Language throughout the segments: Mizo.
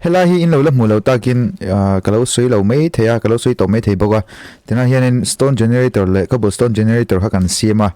Helai hi in lo la hmuh loh takin ka lo sawi lo mai thei a, ka lo sawi tawh mai thei bawk a. Tunah hianin stone generator leh cobblestone generator kha kan siam a,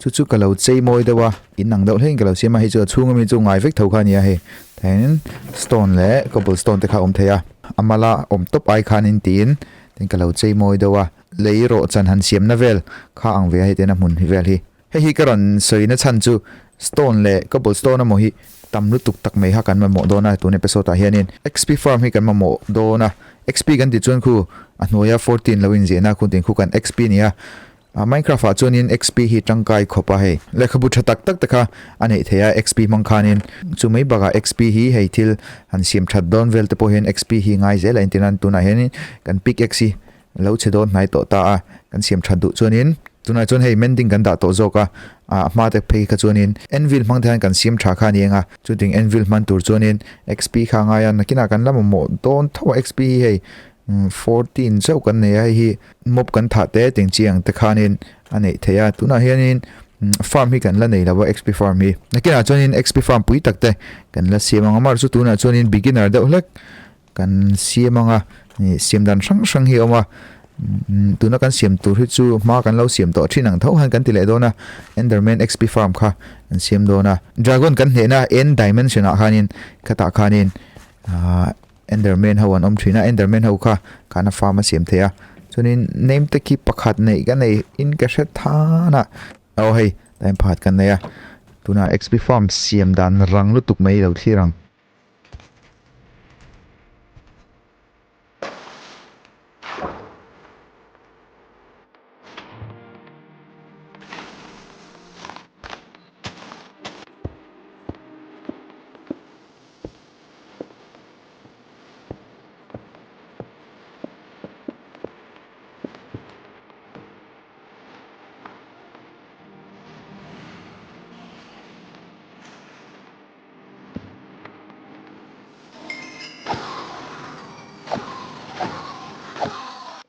chu chu ka lo chei mawi deuh a, in ang deuh hlein ka lo siam a, hei chu a chhunga mi chu ngai vek tho kha a ni a hei. Tihian stone leh cobblestone te kha a awm thei a, a mala awm tawp ai khanin tiin tin ka lo chei mawi deuh a, lei rawh chan han siamna vel kha ang ve a hei tihian a hmun vel hi. Hei hi ka rawn sawi na chhan chu stone leh cobblestone emaw hi tam lutuk tak mai kha kan mamawh dawn a tun episode ah hianin XP farm hi kan mamawh dawn a XP kan tih chuan khu a hnuaia 14 lo inziahna khu tin khu kan XP a ni a Minecraft ah chuanin XP hi tangkai khawp a hei lehkhabu tha tak tak te kha a neih theih a XP hmang khanin chu mai bakah XP hi hei thil han siam that dawn vel te pawh hian XP hi ngai zel a entir nan tunah hianin kan pickaxe hi lo chhe dawn hnai tawh ta a kan siam that duh chuanin tunah chuan hei mending kan dah tawh zawk a ah hma te phei kha chuanin anvil hmang te hian kan siam tha kha a ni ang a chuting anvil hman tur chuanin xp kha a ngai a nakinah kan la mamawh dawn tho a xp hi hei 14 chauh kan nei a hei hi mob kan thah te teng chi ang te khanin a neih theih a tunah hianin farm hi kan la nei lo a xp farm hi nakinah chuanin xp farm pui tak te kan la siam ang a mar chu tunah chuanin beginner deuh hlek Kan siam anga ih siam dan hrang hrang hi a awm a tuna kan siam tur hi chu hma kan lo siam tawh thin ang tho khan kan ti leh dawn a enderman xp farm kha kan siam dawn a dragon kan hnehna end dimension ah khanin khatah khanin ahh enderman ho an awm thin a enderman ho kha khana farm a siam theih a chuanin name te khi pakhat neih ka nei in ka hre than a aw hei time pakhat kan nei a tunah xp farm siam dan rang lutuk mai lo thlir ang.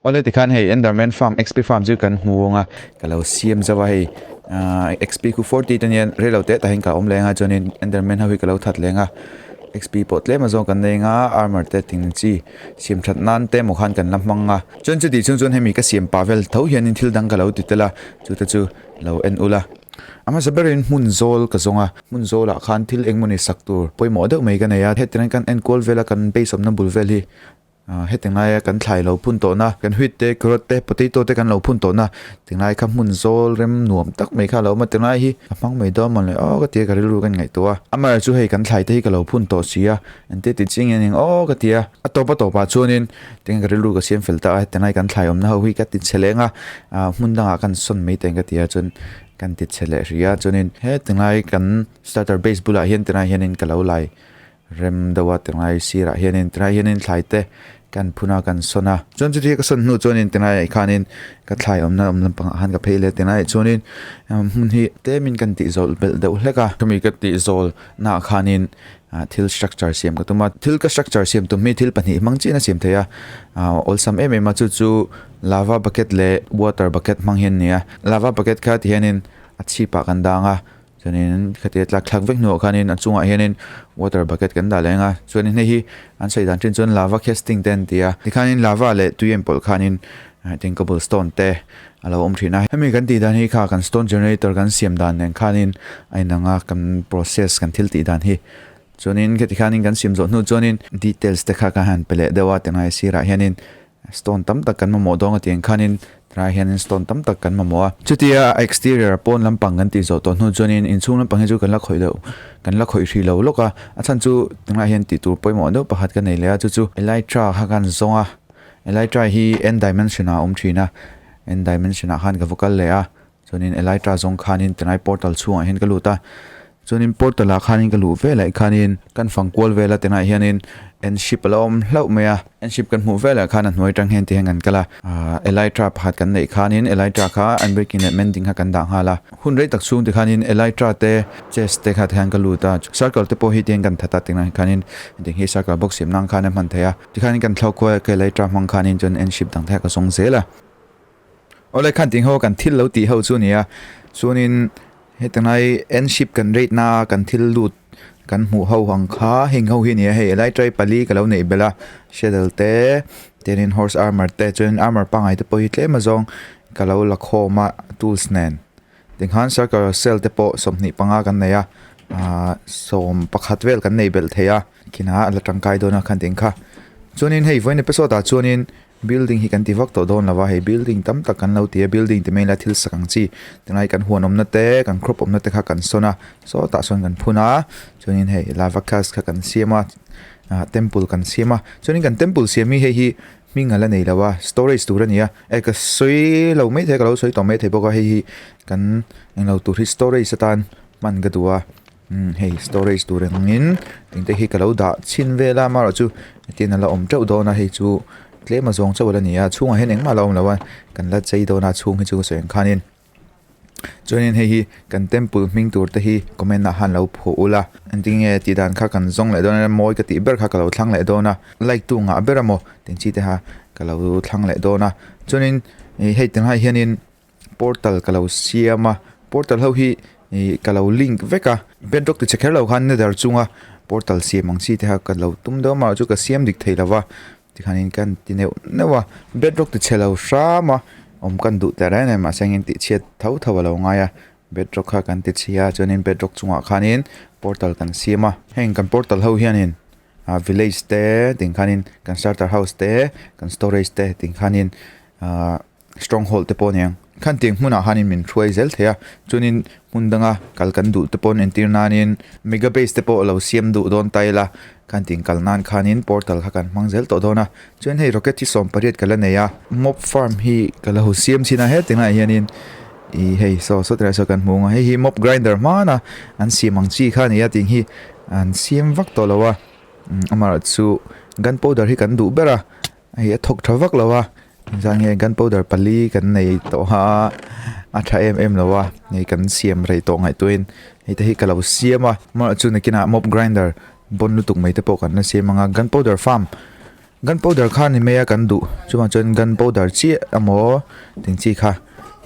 Awle tikhan hei Enderman farm XP farm chu kan hmu ang a ka lo siam zauh a hei ahh XP khu 40 te anian reilo teh tahin ka awm leng a chuanin Enderman ho hi ka lo that leng a XP pawh tlem azawng kan nei ang a armor te ting chi siam that nan te emaw khan kan la hmang a chuan chuti chhung chuan hemi ka siam pah vel tho hianin thil dang ka lo ti tel a chu te chu lo en ula a hmasa berin hmun zawl ka zawng a hmun zawlah khan thil eng mawni sak tur pawimawh deuh mai ka nei a hetiang hian kan enkual vel a kan base awmna bul vel hi ah heti ngaia kan thlai lo phun tawh na kan wheat te carrot te potato te kan lo phun tawh na tinglai kha hmun zawl rem nuam tak mai kha a lo awm a tinglai hi a hmang mai dawn mawni aw ka ti a ka rilru ka inngaihtuah a amaherawhchu hei kan thlai te hi ka lo phun tawh si a engtia ti chiang hian eng aw ka ti a a tawp a tawpah chuanin tinge ka rilru ka siam fel ta a heti ngai kan thlai awmna ho hi ka ti chhe leng a ah hmun dangah kan sawn mai teng ka ti a chuan kan ti chhe leh hrih a chuanin heti ngai kan starter base bulah hian tilai hianin ka lo lai rem deuh a tilai sirah hianin tilai hianin thlai te kan phun a kan sawn a chuan chuti ka sawn hnu chuanin tilai ah khanin ka thlai awmna awm lampangah khan ka phei leh tilai ah chuanin hmun hi tlemin kan tih zawl belh deuh hlek a chumi ka tih zawl naah khanin ah thil structure siam ka tum a thil ka structure siam tum hi thil pahnih hmang chiah in a siam thei a ah awlsam em em a chu chu lava bucket leh water bucket hmang hian a ni a lava bucket kha ti hianin a chhip ah kan dang a chuanin khatia tlak thlak vek hnuah khanin a chungah hianin water bucket kan dah leh ang a chuanin hei hi an sawi dan thin chuan lava casting te an ti a tikhanin lava leh tui a inpawlh khanin tin cobblestone te a lo awm thin a hemi kan tih dan hi kha kan stone generator kan siam dan nen khanin a inang a kan process kan thil tih dan hi chuanin kheti khanin kan siam zawh hnu chuanin details te kha ka han pe leh deuh a tingai sirah hianin stone tam tak kan mamawh dawn a tih ang khanin tunah hianin stone tam tak kan mamawh a chutia a exterior pawn lampang kan tih zawh tawh hnu chuanin inchhung lampang hi chu kan la khawih loh kan la khawih hrih lo lawk a a chhan chu tunah hian tih tur pawimawh deuh pakhat ka nei leh a chu chu elytra kha khan zawng a elytra hi n dimension ah a awm thin a n dimension ah khan ka va kal leh a Chuanin Elytra zawng khanin tilai portal chhungah hian ka lut a, chuanin portal ah khanin ka luh velah khanin kan fang kual vel a tilaiah hianin en ship a lo awm hlauh mai a, en ship kan hmuh velah khan a hnuai atang hian tihian kan kal a, ahh Elytra pakhat kan neih khanin Elytra kha unbreaking leh mending kha kan dah nghal a, hun rei tak chhung te khanin Elytra te chest te kha tihian ka lut a, circle te pawh hi tihian kan that a tilaiah khanin hetiang hi circle box siam nan khan a hman theih a, tikhanin kan thlawk kual a ka Elytra hmang khanin chuan en ship dang te kha ka zawng zel a. Awle khan ting ho kan thil lo tih ho chu a ni a, chuanin heti lai end ship kan rate na a kan thil lut kan hmuh ho ang kha heng ho hi a ni a hei elytra hi pali ka lo neih belh a saddle te tianin horse armour te chuanin armour pangngai te pawh hi tlem azawng ka lo la khawm a tools nen tikhan circle cell te pawh 25 kan nei a ahh 11 vel kan nei belh thei a khinah a la tangkai dawn a khan tih ang kha chuanin hei vawiin episode ah chuanin Building hi kan ti vak tawh dawn lo a, hei building tam tak kan lo ti a, building ti mai ila thil sak ang chi tunlai kan huan awmna te kan crop awmna te kha kan sawn a sawtah sawn kan phun a chuanin hei lava cast kha kan siam a ah temple kan siam a chuanin kan temple siam hi hei hi hming a la nei lo a storage tur a ni a eh ka sawi lo maithei a ka lo sawi tawh maithei bawk a hei hi kan englo tur hi storage atan hman ka duh a. Umm hei storage tur engin engte hi ka lo dah chhin vel a amaherawhchu hetiang a la awm teuh dawn a hei chu tlem a zawng chauh a la ni a chhungah hian engmah a la awm lo a kan la chei dawn a chhung hi chu ka sawi ang khanin chuanin hei hi kan temple hming tur te hi comment ah khan lo phuah ula engtin nge tih dan kha kan zawng leh dawn a mawi ka tih ber kha ka lo thlang leh dawn a like tu ngah ber amaw tih chi te kha ka lo thlang leh dawn a chuanin ih hei tunah hianin. Portal ka lo siam a portal ho hi ih ka lo link vek a bedrock ti chhe kher lo khan nether chunga portal siam ang chi te kha ka lo tum deuh a chu ka siam dik thei lo va tikhanin ka ti neuh neuh a bedrock ti chhe lo hram a awm kan duh teh reng a ni mahse engin tih chhiat tho tho a lo ngai a bedrock kha kan ti chhia a chuanin bedrock chungah khanin portal kan siam a heng kan portal ho hianin ah village te tingkhanin kan starter house te kan storage te tingkhanin ah. Stronghold te pawh a ni ang. Khan tiang hmunah khanin min hruai zel thei a, chuanin hmun danga kal kan duh te paw'n entir nanin mega base te pawh lo siam duh dawn ta ila, khan tiang kal nan khanin portal kha kan hmang zel tawh dawn a. Chuan hei rocket hi 18 ka la nei a, mob farm hi ka lo siam chhin a hetiang ah hianin ih hei saw saw tilai saw kan hmu ang a, hei hi mob grinder hmana an siam ang chi kha a ni a tiang hi an siam vak tawh lo a, amaherawhchu gunpowder hi kan duh ber a. Hei a thawk tha vak lo a engzah nge gunpowder pali kan nei tawh a a tha em em lo a hei kan siam rei tawh ngaihtuahin hei te hi ka lo siam a amaherawhchu chu nakinah mob grinder bawn lutuk mai te pawh kan la siam ang a gunpowder farm gunpowder kha ni mai a kan duh chuvang chuan gunpowder chiah emaw tih chi kha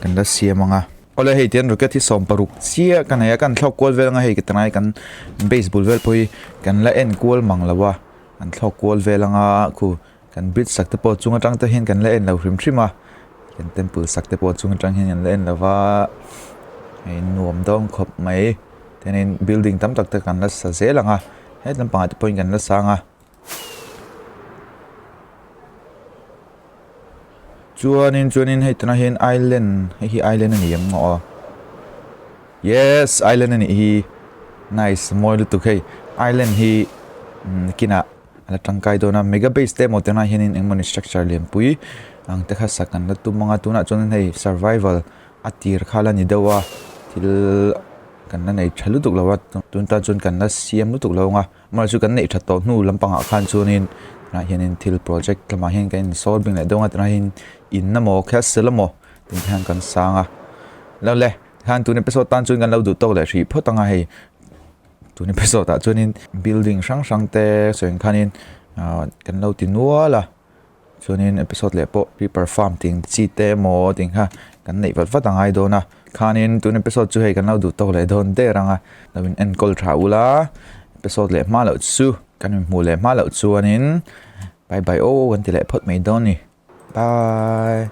kan la siam ang a. Awle hei tian rocket hi 16 chiah ka nei a kan thlawk kual vel ang a hei ka tunlai kan base bul vel pawh hi kan la en kual mang lo a. An thlawk kual vel anga khu kan bridge sak te pawh chung atang te hian kan la en lo hrim hrim a kan temple sak te pawh chung atang hian kan la en lo va hei nuam dawn khawp mai tianin building tam tak te kan la sa zel ang a he lampangah te pawhin kan la sang a. Chuanin chuanin hei tunah hian island hei hi island a ni em aw yes island a nih hi nice mawi lutuk hei island hi kinah a la tangkai dawn a mega base te emaw tunah hianin engmawni structure lianpui ang te kha sak an la tum ang a tunah chuan hei survival a tir kha la ni deuh a thil kan la nei tha lutuk lo a tun tan chuan kan la siam lutuk lo ang a. Amaherawhchu chu kan neih that tawh hnu lampangah khan chuanin tunah hianin thil project lamah hian kan insawl bik leh deuh a tunah hian in emaw castle emaw tih te hian kan sang a lo le tikhan tun episode tan chuan kan lo duh tawk leh hrih phawt ang a hei tun episode ah chuanin building hrang hrang te sawi ang khanin ah kan lo ti nual a. Chuanin episode leh pawh creeper farm tih ang chi te emaw tih ang kha kan neih vat vat a ngai dawn a khanin tun episode chu hei kan lo duh tawk leh dawn der ang a lo in enkawl tha ula episode leh hma loh chu kan inhmuh leh hma loh chuanin bye bye aw kan ti leh phawt mai dawn a ni bye.